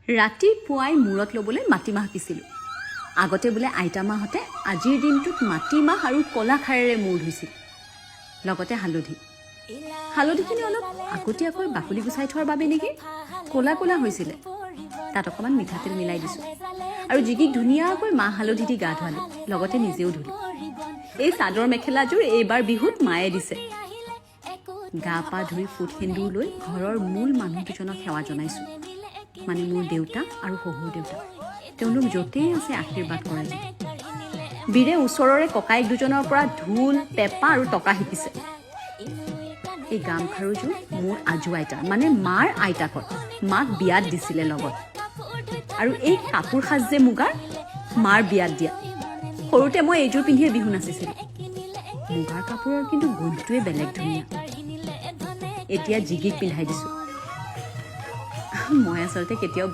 ৰাতিপুৱাই মূৰত ল'বলৈ মাটিমাহ পিছিলোঁ। আগতে বোলে আইতা মাহঁতে আজিৰ দিনটোত মাটিমাহ আৰু কলাখাৰেৰে মূৰ ধুইছিল, লগতে হালধি। হালধিখিনি অলপ আগতীয়াকৈ বাকলি গুচাই থোৱাৰ বাবে নেকি ক'লা ক'লা হৈছিলে। তাত অকণমান মিঠাতেল মিলাই দিছোঁ আৰু জিগিক ধুনীয়াকৈ মাহ হালধি দি গা ধুৱালোঁ, লগতে নিজেও ধুলোঁ। এই চাদৰ মেখেলাযোৰ এইবাৰ বিহুত মায়ে দিছে। গা পা ধুই ফুট সেন্দুৰ লৈ ঘৰৰ মূল মানুহ দুজনক সেৱা জনাইছোঁ, মানে মোৰ দেউতা আৰু শহুৰ দেউতা। তেওঁলোক য'তেই আছে, আশীৰ্বাদ কৰে যেন। বীৰে ওচৰৰে ককায়েক দুজনৰ পৰা ঢোল, পেঁপা আৰু টকা শিকিছে। এই গামখাৰুযোৰ মোৰ আজু আইতাৰ, মানে মাৰ আইতাকৰ, মাক বিয়াত দিছিলে লগত। আৰু এই কাপোৰ সাজ যে মুগাৰ, মাৰ বিয়াত দিয়া। সৰুতে মই এইযোৰ পিন্ধিয়ে বিহু নাচিছিলোঁ। মুগাৰ কাপোৰৰ কিন্তু গোন্ধটোৱে বেলেগ ধুনীয়া। এতিয়া জিগিক পিন্ধাই দিছোঁ। মই আচলতে কেতিয়াও